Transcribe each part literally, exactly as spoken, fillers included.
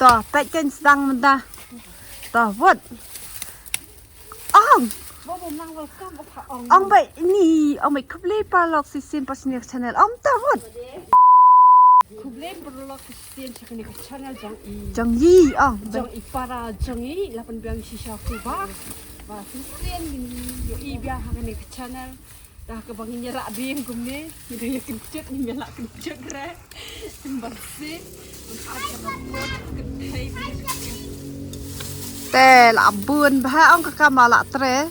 To, peit kan sdang mynta. To, wot. Ong. Ong bai ni, ong bai khublei paralok shisien pat sha kane ka channel. Ong ta wot. Khublei paralok shisien sha kane ka channel jong i. Jong i, ong. Jong i para, jong i, la pynbiang shisha ku ba. Ba shisien ngin ïohi biang ha kane ka channel. Da kaba ngin ïa lah ding kumne, ngin ïa kynjut, ngin ïa lah kynjut re. Ba se, te la bun bha ong ka kam la tre.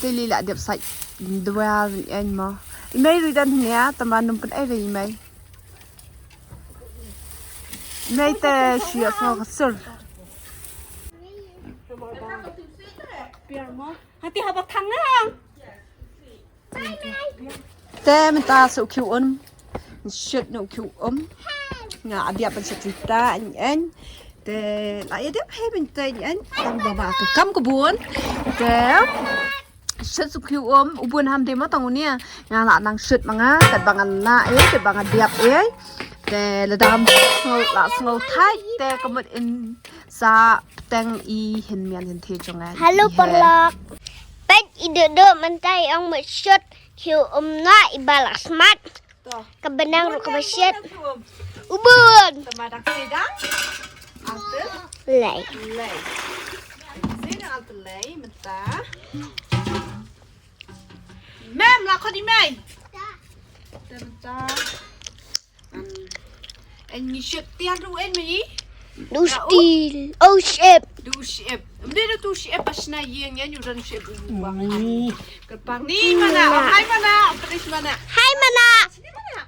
Te li la dep sait dua en mo. I mei ri dan nia, tama num pyn ei re i mei. I mei te shu ïa sngew ka sur. Hati haba thang ngang. Te mynta sa u khiew um. Shit na u khiew um. Nga adiap ban shit kita en en. Te la ïa dep he mynta en en. Tang ba ba ka kam ka bun. Te shit sa u khiew um. U bun ham de ma tang unia. Nga la nang shit ma nga. Kat ba nga na eh. Kat ba nga diap eh. Te la dam sngew la sngew thai. Te ka mut in Sa pteng i hin mian hin the jong nga. Hello, paralok. Peit i Dodo mynta i ong mut shut khiew um na i ba la smat. To. Ka benang ruh ka ba shit. U bun. Tama dang sidang. Alter. Lei. Lei. Sidang alter lei mynta. Mem la khot i mei. Mynta. Em, en ngi shit tian ruh en mei. Du stil. Oh, shit. Du shit. Em, dei du shit ba shna ïeng ïeng u ran shit u bang. Kyrpang ni mana? Hai mana? Please mana? Hai mana? Sini mana?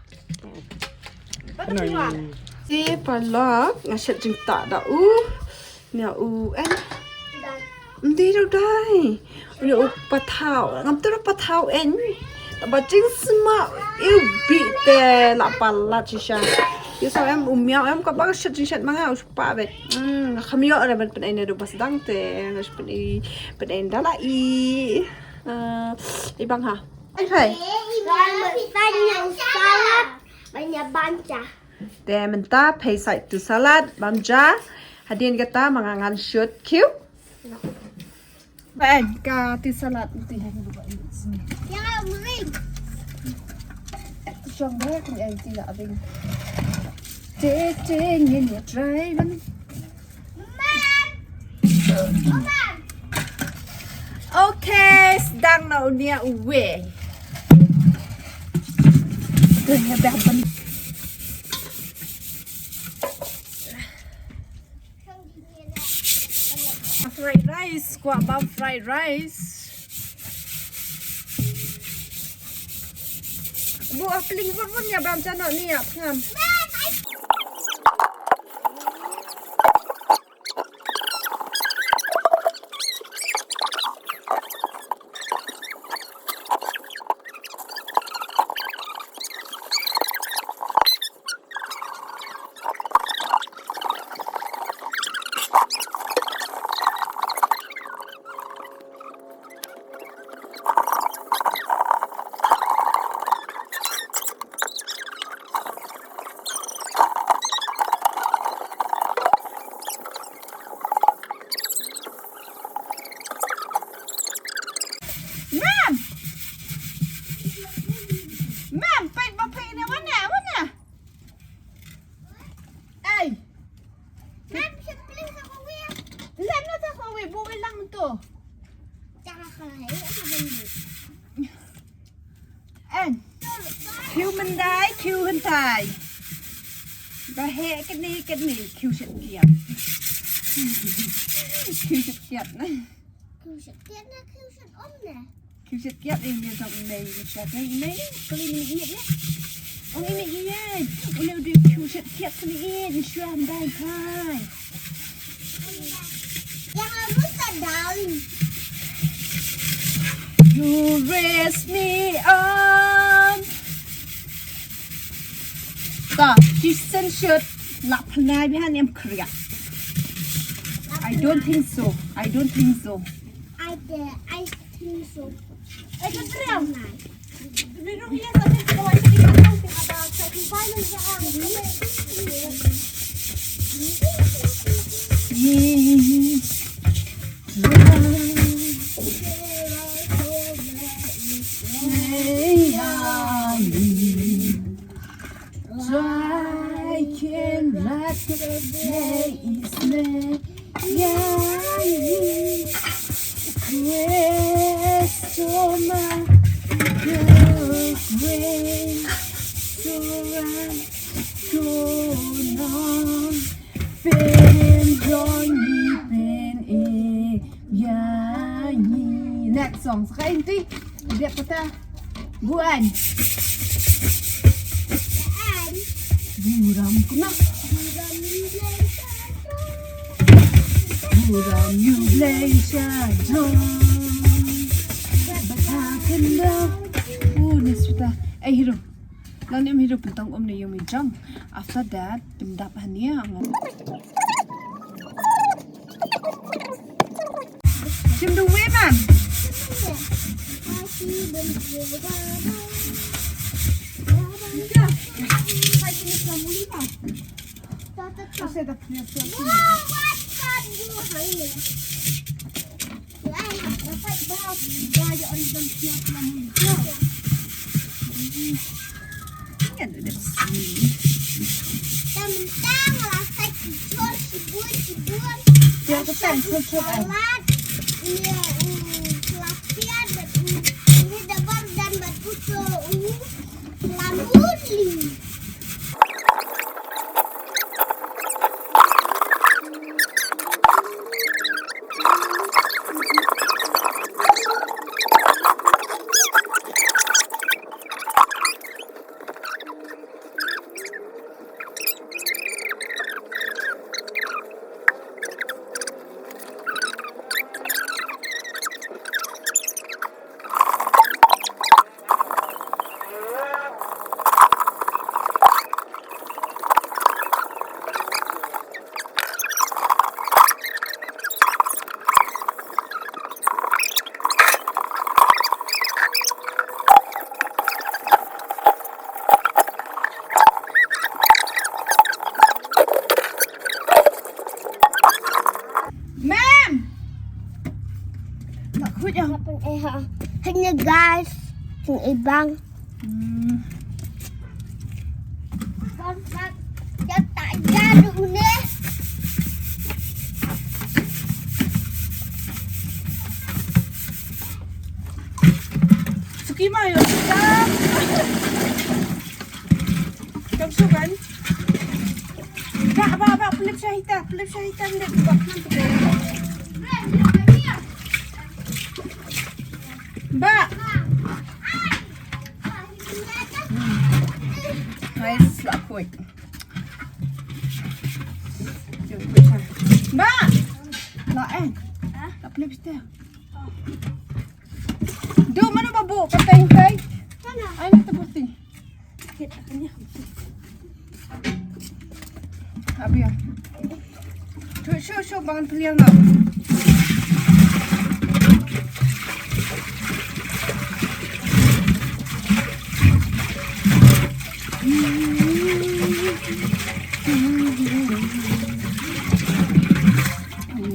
Mana mana? Si paralok nga shit jingtah da u. Nia u en. Mdi ru dai. Nia u pathaw. Ngam tu ru pathaw en. Ba jingsma u bi te la palat shisha. Ïa sa em u miaw em ka ba shet jingshet ma nga u spa bet. Hmm, kham ïoh re ban pyn-ei ne ru ba sdang te. Nga pyn-ei pyn-ei da la i. Eh, i bang ha. Ai phai. Banyak salad, banyak banca. Te mynta phei sait tu salad bam ja. Hadien kata ma nga ngan shut khiew. Bang ka tu salad tu. Ya mering. Shong ba ka ai ti la bing. Te te ngin ïa try ban. Okay, sdang na u nia uwei. Te nga dah ban. Fried rice, kwah bam fried rice. Bu ah pling vun vun ïa bam chano ni ïa pngam. Mam! Mam, peit ba peit ne wana, wana. Ei. Mam, sha pling sa ko wi. Lem na sa ko wi, bu wi lang to. Jangan kalah, eh, apa benda? En. Khiew myndai, khiew hyntai. Ba heh kane kane, khiew shet kiat. Khiew shet kiat na. Khiew shet kiat na, khiew shet om na. Khiew shet kiat, eh, ïa tang mei, ïa shet mei, mei, kali ni ïa. Ong ïa ïa. Ule u dei khiew shet kiat kali ïa, ïa shet myndai kai. Yang aku tak darling. You raise me up. Ta, Jason should la pnai bihan em kriak. I don't think so. I don't think so. I, I think so. I don't know. Minum iya, tapi kalau itu kita tahu, kita ada satu violence yang ada. Next song. Sa ka inti. Dia kata. Buan. Buram kena. Buram you play shadow. Bata kenda. Oh, ni sudah. Eh, hero. Lan em hero pentang om ni yung mi jong. After that, pendap hania. Shim duh wei man. Ma'am. Nak khuid ya. Hanya guys, sing ibang. Hmm. Bang, bang. Ya tak jadi ni. Suki ma yo suka. Kam sukan. Ba ba ba pelip syahita, pelip syahita nde ba kan tu. Ba. Nice, la khuid. Ba. La eh. La pelip syahita. Do mano babu pateng teng. Ai na tabuti. Abia. Shu shu shu bangan pilihan na.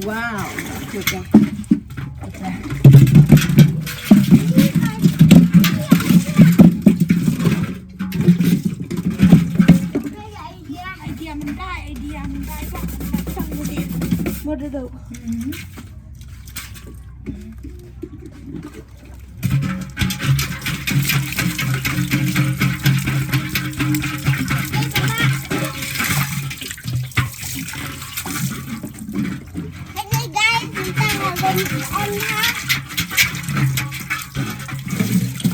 Wow, good job. Okay. What did I? Hello guys, mynta nga wan on ha.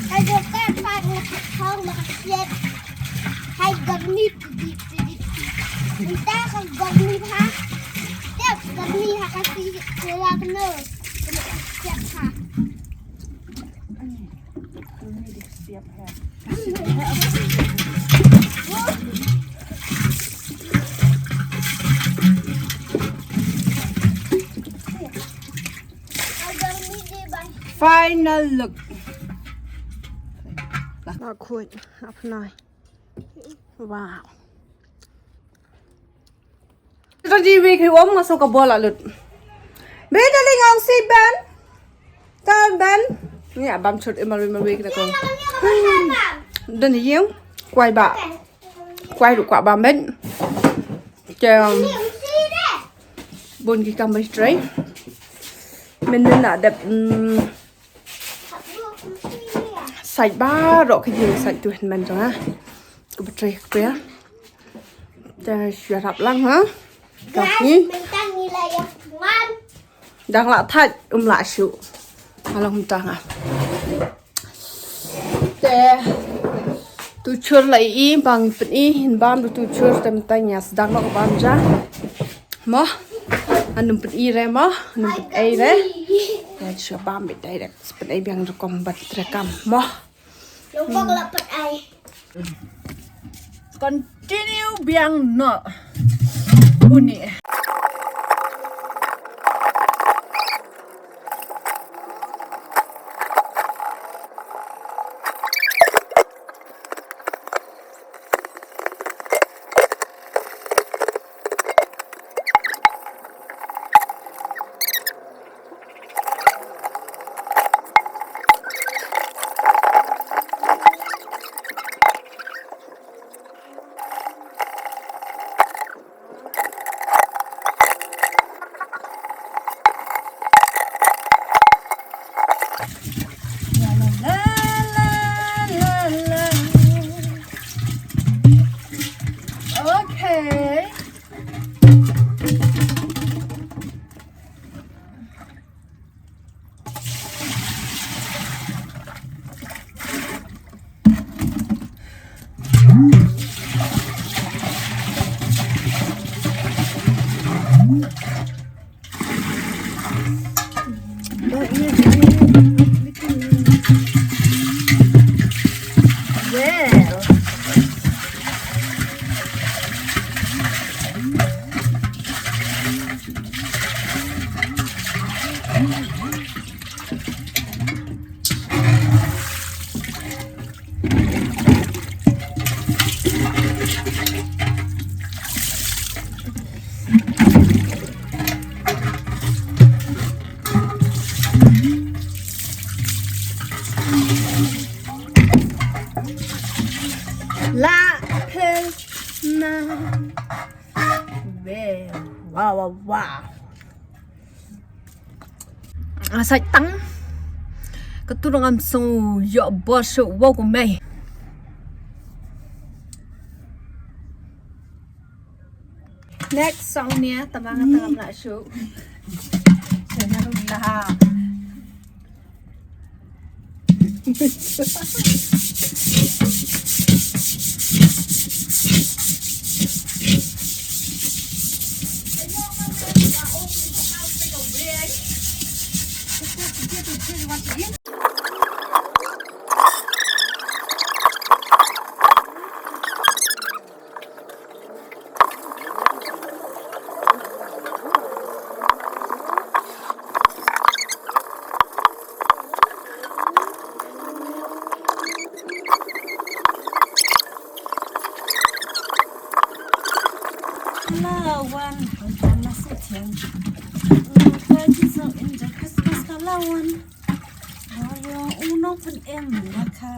Ka jaka pat nga thong ba ka siat. Hai garmi pidi pidi. Mynta ka garmi ha. Tiap garmi ha ka si sila kena. Kena siat ha. Final look. Wow. Di wei kai om nga so ka bol alut. Be darling, ong si Ben. Tan Ben. Ni abam chut imal imal wei kena kong. Dan yeng. Kwai ba. Kwai ru kwa bam Ben. Kem. Bun ki kam bai trai. Men na dep. Mm. Sait baroh ka ïing sait tu hynmen jong nga. Ka batri ka pia. Te shuwa rap lang ha. Ka ni. Dang la thait um la shu. Along tang ha. Te tu chur la i bang pyn i hin bam tu chur te mynta nga sdang nok bam ja. Mo. Anum pyn i re mo. Anum pyn ei re. Te shu bam bit ei re. Pyn ei biang rukom bat rekam mo. Long bok la pyn ei. Continue biang no. Uni. Okay. La pil na. Wow, wow, wow. Nga sait tang. Katu ngam sngew ïoh bor shuh, wow kumne. Next song nia, tama nga tang ngam lah shuh. Shuh na rum lah. Lawan, hangta na suthiang. Ka jisong inja Christmas ka lawan. Ayong unong pun em laka.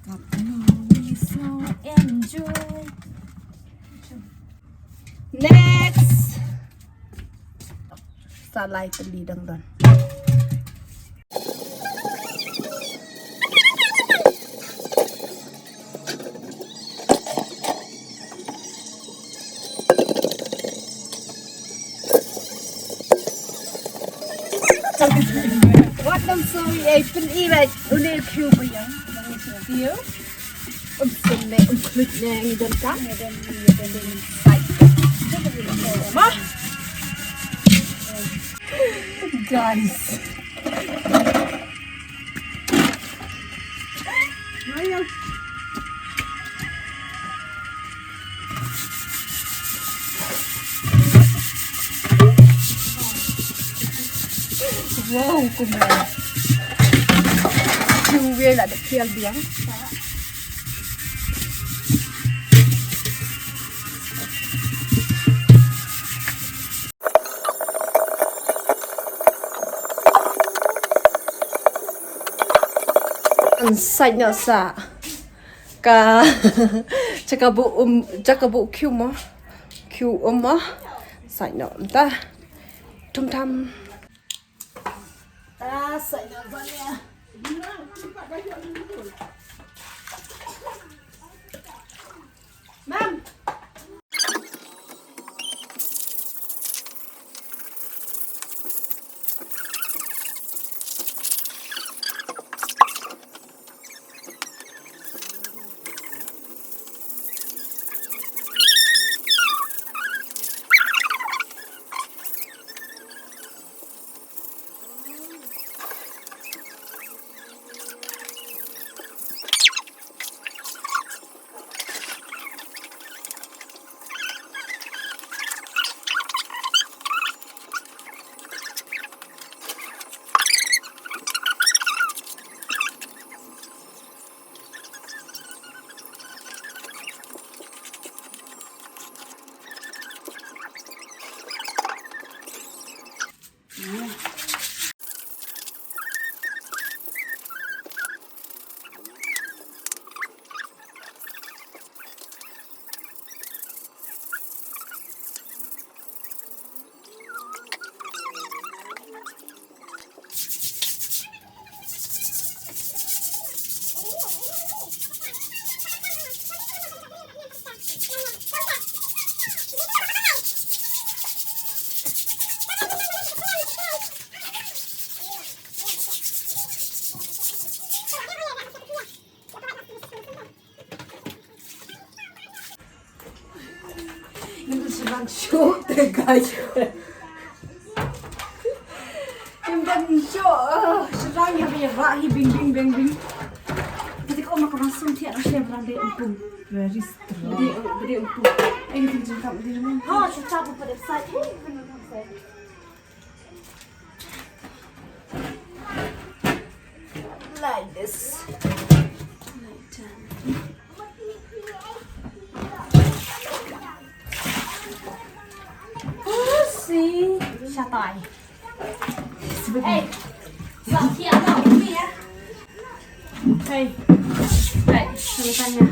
Kap ni so enjoy. Next. Sa lai tylli dang don. Wat dang soi ei pyn i bad une cube ïa. Cube. Um sum ne um klut ne ngi don ka. Ngi don ngi don sai. Ma. Guys. Wow, kumne. Chu we la da phial biang. An sait noh sa. Ka. Jaka bu um, jaka bu kiu mo. Kiu um mo. Sait noh ta. Tum tam. Ah, sait noh sa ya. Mam. Ngin shu rang shuh te guys. Ngin rang shuh, ah, shu rang ïa ba ïa rah hi bing bing bing bing. Kita ko ma ko rang sum thiah rang shem rang de empung. Very strong. De, de empung. Ai, kita jingkam de empung. Ha, shu chap put it aside. Hey, put it aside. Like this. Like that. Oh, see. Shatai. Hey, sa thiah na umi ya. Hey. Hey, sa tanya.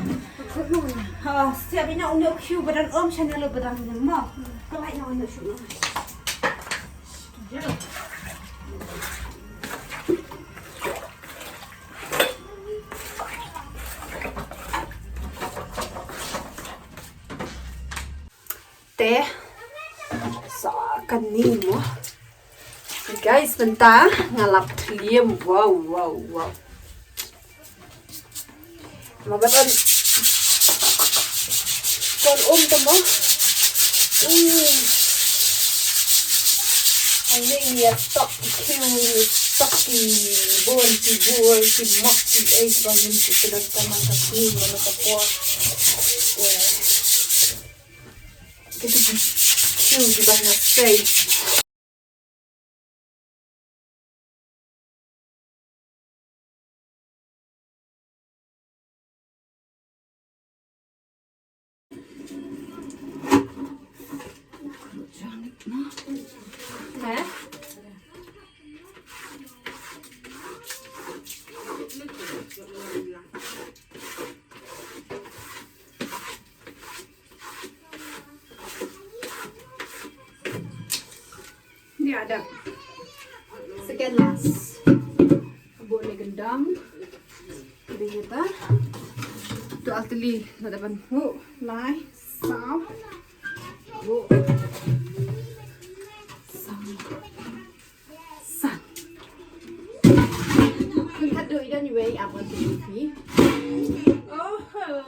Ha, siap ina umi kiu badan om channel badan mo. Kalai na umi shu. Te sa kane mo. Guys, mynta nga lap thliem. Wow, wow, wow. Ma ba don. Kon um to mo. Uh. Ani ngi ïa stok ki kiu, ngi stok ki bun, ki bul, ki mok, ki ei, ki ba ngin ki kena tama ka sni, mana ka por. Yeah. Kita ki kiu ki ba ngin sei. Ni ada. Second last. Bun ne gendang. Jadi kita. Tu alteli na depan. Hu, lai, saw. Hu. Saw. San. Kun kadu idan iwe apa tu ni? Oh, hello.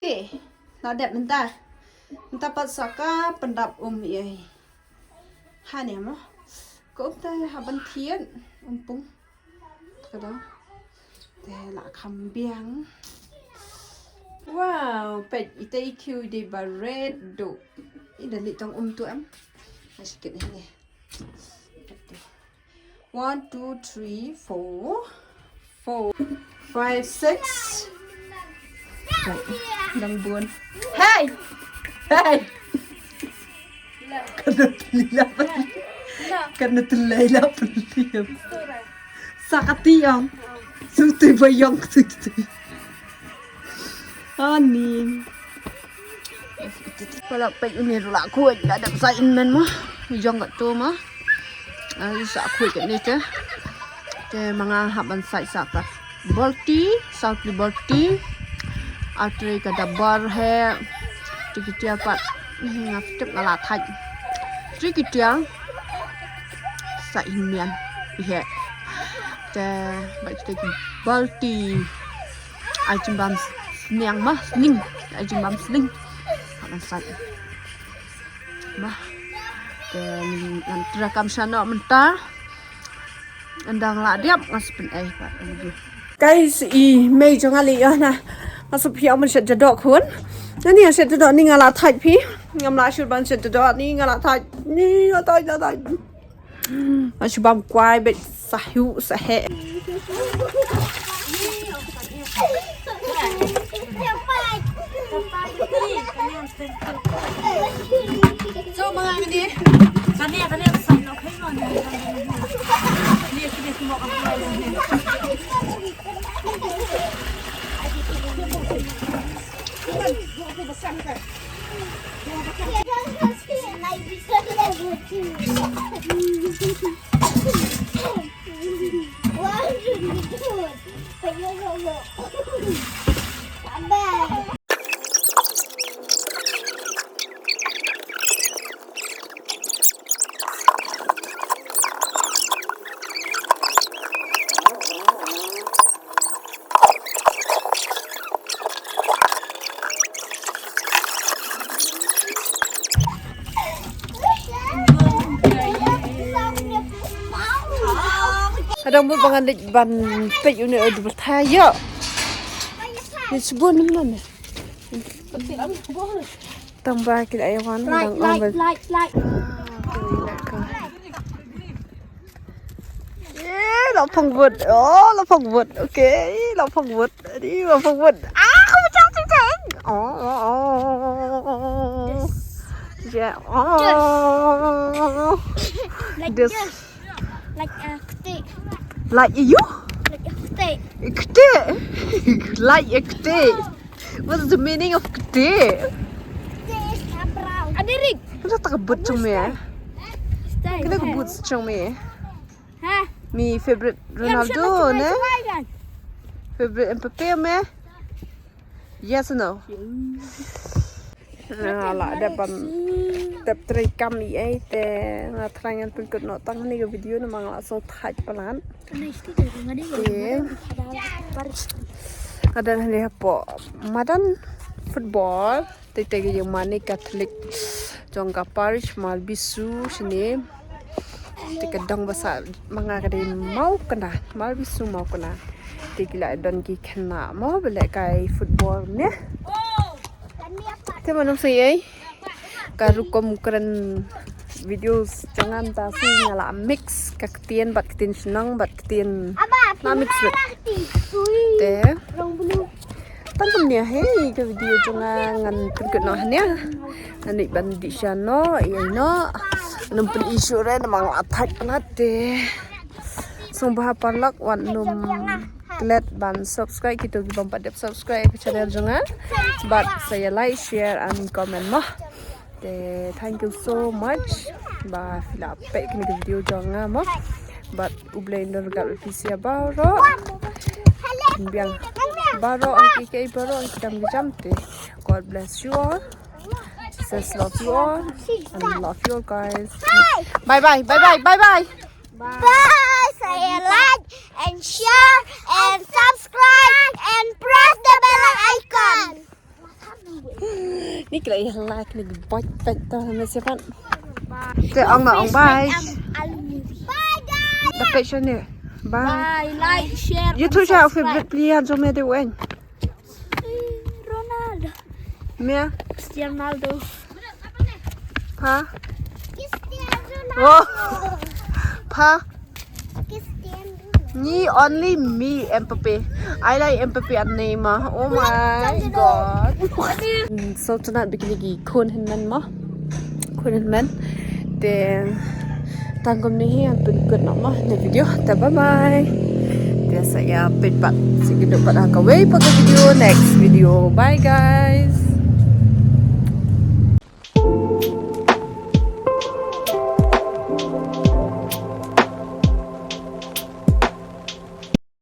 Okay, la dep mynta. Mynta pat sa ka pyndap um ïa hi. Hane mo. Ko um te ha ban thied um pung. Kada. Te la kham biang. Wow, peit ite i khiu i dei ba red do. I da li tong um tu em. Nasi kit ni. One, two, three, four, four, five, six. Dang bun. Hey! Hey! Kana tela peli. Kana tela peli. Sakati yang. Suti bayang suti. Ani. Pala peit une ruh la khuid la dep sa in men mo. Jong ka tu mo. Ai sa khuid ka ni te. Te ma nga hap ban sa sa ka. Balti, sa pli balti. Atre ka dabar he. Te ki tiar pat. Nga tip nga la thait. Te ki tiar. Sa in men. He. Te ba te ki balti. Ai jingbam sniang ma sning. Ai jingbam sning. Hap ban sait. Bah. Te ngan trakam shano mynta. Ndang la diap nga spin ai pat. Guys, i mei jong nga li ya na. Nga shu phi aman shet jadok hun. Nani nga shet jadok ni nga la thait phi. Ngam la shur ban shet jadok ni nga la thait. Ni la thait la thait. Nga shu bam kwai bad sa hu sa he. Hadang bun ba ngan leit ban peit une u dubur tha ïa. Ni sbun nym nan. Tang ba ki ai wan. Like, dang like, on like, like. Eh, la phong vut. Oh, la phong vut. Okay, la phong vut. Ni la phong vut. Ah, chang chang chang. Oh, oh, oh. Yeah. Oh. Like this. Like a kte. Like you? Like a kte. Kte. Like a kte. What's the meaning of kte? Kte is a brown. Adirik. Kena tak but chung me. Kena ka but chung me. Ha? Mi favorite Ronaldo ne? Favorite Mbappe me? Yes or no? Nga la dep ban dep trei kam i ei te nga trai ngan pynkut noh tang ni ka video namar nga la sngewthait palat. Te nga dang hynrei hapoh madan football. Te te ka ïing mane Catholic jong ka parish Malbisu shane. Te ka dong ba sah ma nga ka dei Mawkynda, Malbisu Mawkynda. Te ki la don ki khynnah mo ba lehkai football ne. Te mano sngewsih ei ka rukom kren videos jong nga mynta sngewsih nga la mix ka ktien bad ktien shnong bad ktien la mix bad. Te tang kumne hi ka video jong nga ngan pynkut noh hangne. Ngan leit ban dih sha noh, ïa noh. Nym pyn-i shuh re namar nga thait palat te. Sngewbha paralok wat nym klet ban subscribe kito ki bym pat dep subscribe ka channel jong nga. Bad sa ïa like, share and comment mo. Te thank you so much ba phi la peit kane ka video jong nga mo. Bad U Blei un don ryngkat bad phi sa baroh. Biang baroh, ong ki kei baroh, ong ki dang ki jam te. God bless you all. Jesus love you all. And love you all, guys. Bye bye, bye bye, bye bye. Bye. Sa ïa like and share and subscribe and press the bell icon. Ni kila ïa like ni bot pet to na siapa. Te ong ma ong bye. Bye guys. Da peit shane. Bye. Bye, like, share. YouTube sha favorite player jong me de wen. Ronaldo. Me. Cristiano Ronaldo. Pa. Cristiano Oh. Ronaldo. Pa. Cristiano. Ni only me Mbappe. I like Mbappe and Neymar. Oh my god. So tonight bikini ki khun hynmen ma. Khun hynmen. Then tang kumne hi ngan pynkut noh ma ne video. Te bye bye. Te sa ïa peit pat, sa ïakynduh pat ha kawei pat ka video, next video. Bye guys.